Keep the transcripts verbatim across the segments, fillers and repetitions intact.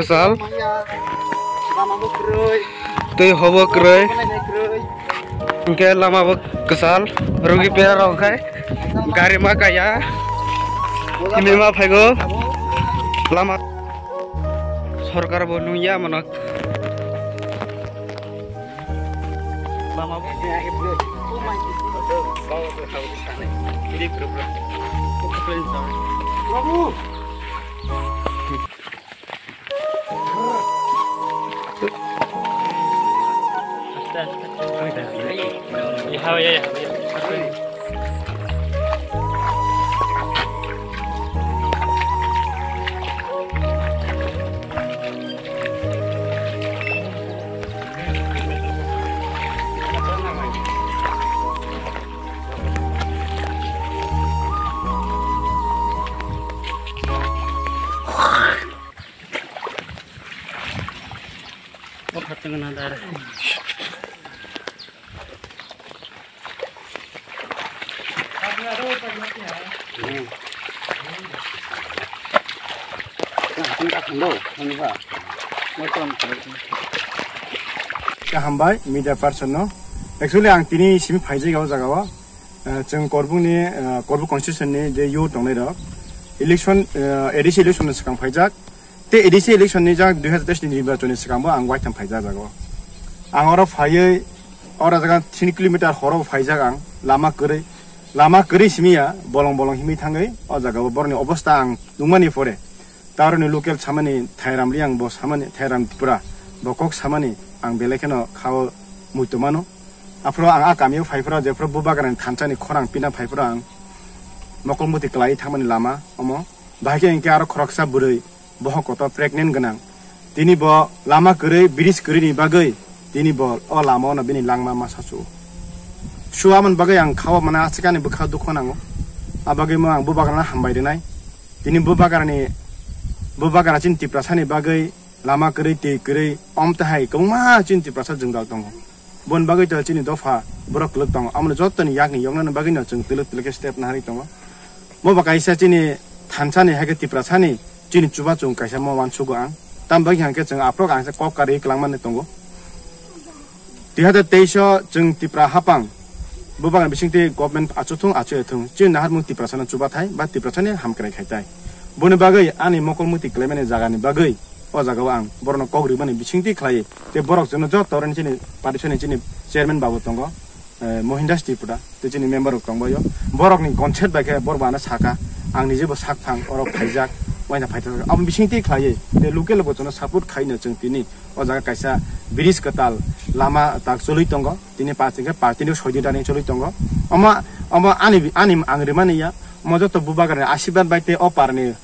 Kwchal. Twi hobo kwrwi. Hwnkhe lama bo kwchal. Rugi pera rok khai. Gari ma kaya. Himwi ma phaigo. Lama. Sorkar bo nungya mano. Hambai media person no. Actually, ang tini simi phaijak o jaga o. Eh, chwng Korbuk ni, eh, Korbuk constitution ni je youth tongnai rok. Election, eh, A D C election ni swkang phaijak. Tei A D C election ni jak dui hazar teis ni nirbachon ni swkang bo ang waitham phaijak jago. Ang oro phaiwi oro jaga three kilometer horo phaijak ang, lama kwrwi. Lama kwrwi simi ya, bolong bolong himwi thangwi o jaga o borokni obostha ang nukmani pore. Tei aroni local samani Thairam Reang bo samani, Thairam Tripura bo kok samani ang belai kheno khao muitu mano. Aphuru ang a kamio phaiphuru jephuru bubagrani thansa ni khorang pina phaiphuru ang mokol muti kwlai thangmani lama omo. Bahai khe hinkhe aro khoroksa bwrwi bohok kotor pregnant gwnang. Tini bo lama kwrwi, bridge kwrwini bagwi tini bo o lama-o no bini langma ma sachu. Suamani bagwi ang khao mana asikani bwkha dukho nango. A bagwi mo ang bubagrano hambai rwnai. Tini bubagrani, bubagra chini Tiprasani bagwi lama kwrwi, twi kwrwi, om tahai kwbangma chini Tiprasa jwngjal tongo. Boni bagwi to chini dopha borok kwlwk tongo. Amoni jottoni yakni yoknani bagwino chwng twlwk twlwk khe step naharwi tongo. Mo ba kaisa chini thansani hai khe Tiprasani chini chubachu kaisa mo uansugo ang. Tam bagwi hwnkhe chwng aphuru ang khe kok karwi kwlangmani tongo. Dui hazar teis o chwng Tipra hapang bubagrani bisingtwi government achuthung achuya thung chini naharmung Tiprasano chubathai ba Tiprasani hamkrai khaitai. Boni bagwi ani mokol muti kwlaimani jagani bagwi o jagao ang borokno kok rwmani bisingtwi khlaiwi tei borok chwngno joto oroni chini party sani chini chairman babu tongo, eh, Mohindas Tripura tei chini member rok tongbaio. Borokni consent bai khe borok bo ano saka, ang nijebo sak thang oro phaijak, waina phaijak. Abo bisingtwi khlaiwi tei local bo chwngno support khaino chwng tini o jaga kaisa bridge kwtal lama tak choli tongo. Tini party khe party ni soidi dani choli tongo. Omo, omo ani, ani ang rimani ya. Omo joto bubagrani asirwad bai tei o parni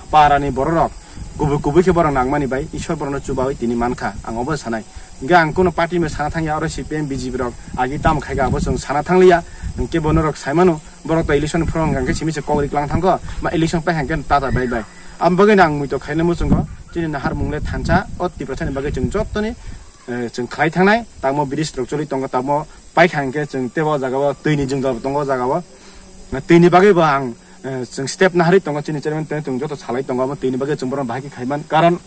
parani bororok kubui kubui khe borok nangmani bai Ishwar borokno chubawi tini mankha, ang obo sanai. Hingke ang kuno party bai sana thangya, oro C P M, B J P rok agi tamo khaika abo chwng sana thangliya. Hingke bo norok saimano, borok to election phorong hingke simi se kok riklang thangkho, ma election pai hingke tata bai bai. Am bagwino ang muitok khaina muchungo, chini naharmung le thansa, o Tiprasani bagwi chwng jottoni, eh, chwng khlai thangnai, tamo bridge rok choli tongo, tamo paikha hingke chwng tebo jagao twini jwngjal tongo o jagao. Twini bagwi bo ang eh, chwng step naharwi tongo, chini chairman tei chwng joto salai tongo, abo twini bagwi chwng bohrokno bahai khe khaiman. Karon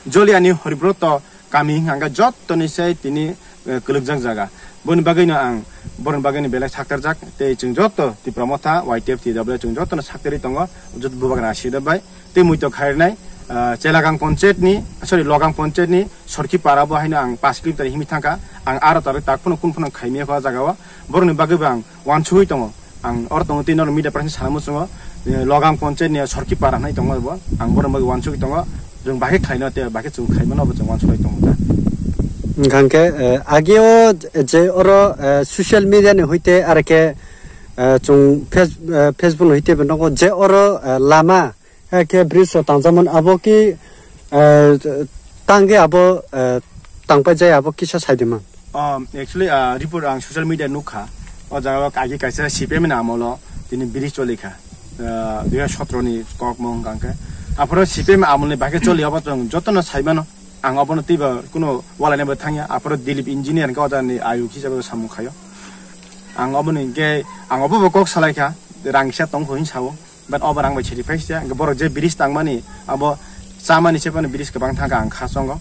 Joliani Horibroto kami hwnka hwnkhe jottoni se tini, eh, kwlwkjak jaga. Boni bagwino ang borokni bagwino belai saktarjak tei chwng joto Tipra Motha, Y T F, T W chwng jotono saktarwi tongo, joto bubagra asida bai. Tei muitok khairnai, eh, Chelagang Panchayat ni, sorry, Logang Panchayat ni Sorki Para bo haino ang pash kilometer himwi thangkha. Ang aro tarwi tak phano kun phano khaimya kho o jagao. Borokni bagwi bo ang uansugwi tongo. Ang oro tongo tei norok media person sana muchungo, eh, Logang Panchayat ni Sorki Para hinwi tongo bo. Ang borok bai uansugwi tongo. Chwng bahai khlaino tei bahai chwng khaimano bo chwng uansugwi tongo ta. Hwnkha hwnkhe, eh, ageo je oro, eh, social media ni hoite aro khe, eh, chwng Face-, eh, Facebook ni hoite bo nogo je oro, eh, lama, eh, khe bridge rok tangjakmani abo ki, eh, tangwi abo, eh, tangpai jai abo kisa sai di man. Um, actually, ah, report ang social media nukha. O jaga o agi kaisa C P M ni amolo tini bridge choli kha. Ah, dui hazar sotro ni kok mo hwnkha hwnkhe. Aphoro C P M amol ni bagwi choli obo chwng jotono sai mano. Ang obono twibo kuno walaina bo thangya. Aphoro Dilip Engineer hwnkhe o jaga ni ayuk hisabe samung khaio. Ang oboni hwnkhe, ang obo bo kok salai kha. Rang kisa tong kho hin sao. But obo rang bai sacrifice ya, hingke borok je bridge tangmani, abo chamani se phano bridge kwbang thangkha ang kha chongo.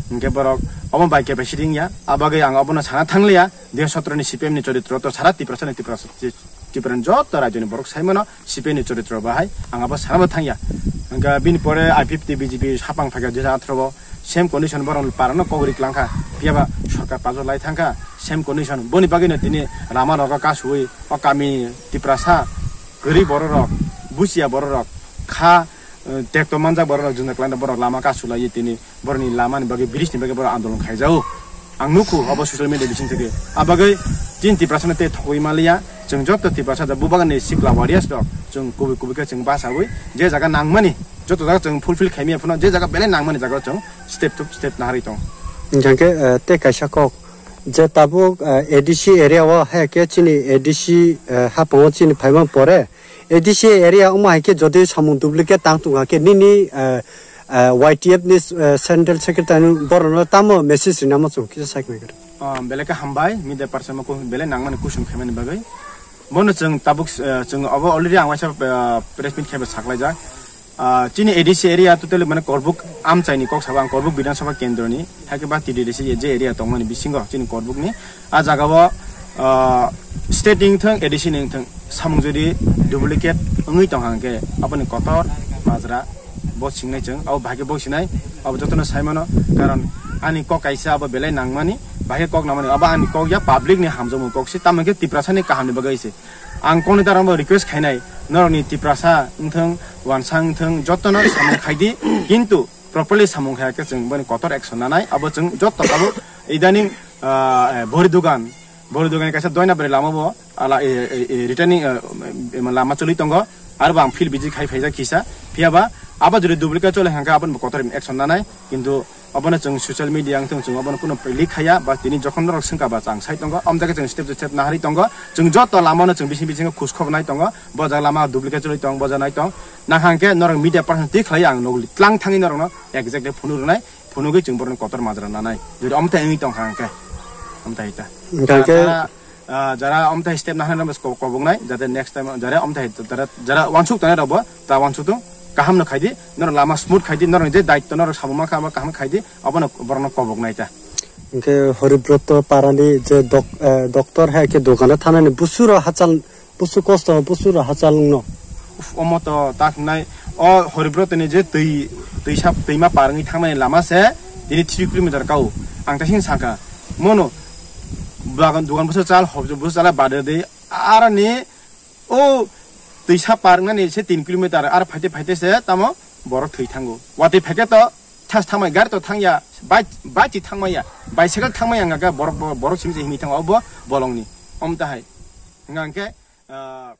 Hwnkhe borok omo bai capacity wngya. Abagwi ang obono sana thangliya. Dui hajar sotro ni C P M ni choritro to sara Tiprasa ni Tiprasa, Tiprasa ni joto rajyo ni borok sai mano C P M ni choritro bahai ang abo sana bo thangya. Hwnkhe bini pore I P F T B J P hapang phaikha dui hajar atharo o. Same condition borok ni para no kok ri kwlangkha. Phiya ba sorkar pajak lai thangkha. Same condition. Boni bagwi no tini lama rogo kasui o kami Tiprasa kwrwi borok rok, busia borok rok, kha, eh, tekto manjak borok rok jwngjak kwlaina borok lama kasulaiwi tini borokni lamani bagwi bridge ni bagwi borok andolon khaijao. Ang nukhu obo social media bising theke. A bagwi chini Tiprasa no tei thogwi maliya. Chwng joto Tiprasa da bubagan ni sikla warriors rok chwng kubui kubui khe chwng basawi je jaga nangmani joto jaga chwng fulfill khaimiya phano je jaga belai nangmani jaga chwng step to step naharwi tong. Hingkhe, eh, tei kaisa kok je tabuk, eh, A D C area o hai khe chini A D C, eh, hapango chini phaima pore A D C area wngma hai khe jodi samung duplicate tang tongkha khe nini, eh, eh, Y T F ni, eh, Central Secretary borokno tamo message rinamo chwng kisa sai khna khe. Ah, belai khe hambai, media person no belai nangmani kusum khaimani bagwi. Bono chwng tabuk, eh, chwng obo already ang waisa, eh, press meet khaiba saklaijak. Ah, chini A D C area totally mane Korbuk amchaini kok sabo ang Korbuk Bidhan Sabha Kendroni, hai khe ba T D D C je area tongmani bisingo chini Korbukni. A jagao, ah, state ni wngthang, A D C ni wngthang, samung jodi duplicate wngwi tong hang khe aboni kotor majra bo singnai chwng, abo bahai khe bo sinai, abo jotono sai mano, karon ani kok kaisa abo belai nangmani, bahai khe kok nangmani, abo ani kok ya public ni hamjakmung kok se, tamo khe Tiprasa ni kaham ni bagwi se. Ang kokni darang bo request khainai, norokni Tiprasa wngthang, wansa wngthang, jotono samung khaidi, kintu properly samung khaya khe chwng boni kotor action nanai, abo chwng joto abo idaning, ah, eh, Bori Dugan, Bori Dugan kaisa doina bari lama bo, ala, eh, eh, eh, returning, eh, eh, lama choli tongo, aro bo ang field visit khai phaijak kisa, phiya ba abo jodi duplicate chole hangkha, aboni bo kotor action nanai, kintu obono chwng social media wngthang chwng obono kuno leak khaya, ba tini jokhon norok swngkha ba chang sai tongo, amtake chwng step to step naharwi tongo, chwng joto lamano chwng bising bising khus khok nai tongo, bo jaga lama duplicate choli tong, bo jaga nai tong, nang hangkhe norok media person twi khlai ang nogli tlang thangwi norokno exactly phunu rwnai, phunugwi chwng borokni kotor majra nanai, jodi amthai wngwi tong hangkhe, amthai ta. Hingkhe Ah, jara omthai step nahana rok ko-, koboknai, jate next time jara omthai jara, jara wansuk tongnai rokbo ta wansuk tong, kaham no khaidi, norok lama smooth khaidi, norok je daitto norok samung mankha abo kaham khaidi, abono borokno koboknai ta. Hingkhe Horibroto parani je dok-, eh, doctor hai khe dogano thanani busuro hachal, busu kosto, busuro hachal wngno. Uf, omo to ta hwnai, o Horibrotoni je twi, twisa, twima par wngwi thangmani lama se, tini three kilometer kao. Ang ta sini saka, mono bagan dugan busa chal, hobjo busa chala bade de, aroni o twisa par wngnani se tin kilometer, ar phaite phaite se tamo borok thwi thango. Watwi phaikhe to thas thangmai, gari to thangya, bike, bike si thangmaya, bicycle thangmaya, hwnga khe borok, borok simi se himwi thango, obo bolongni. Om tahai. Hwnga hwnkhe, ah,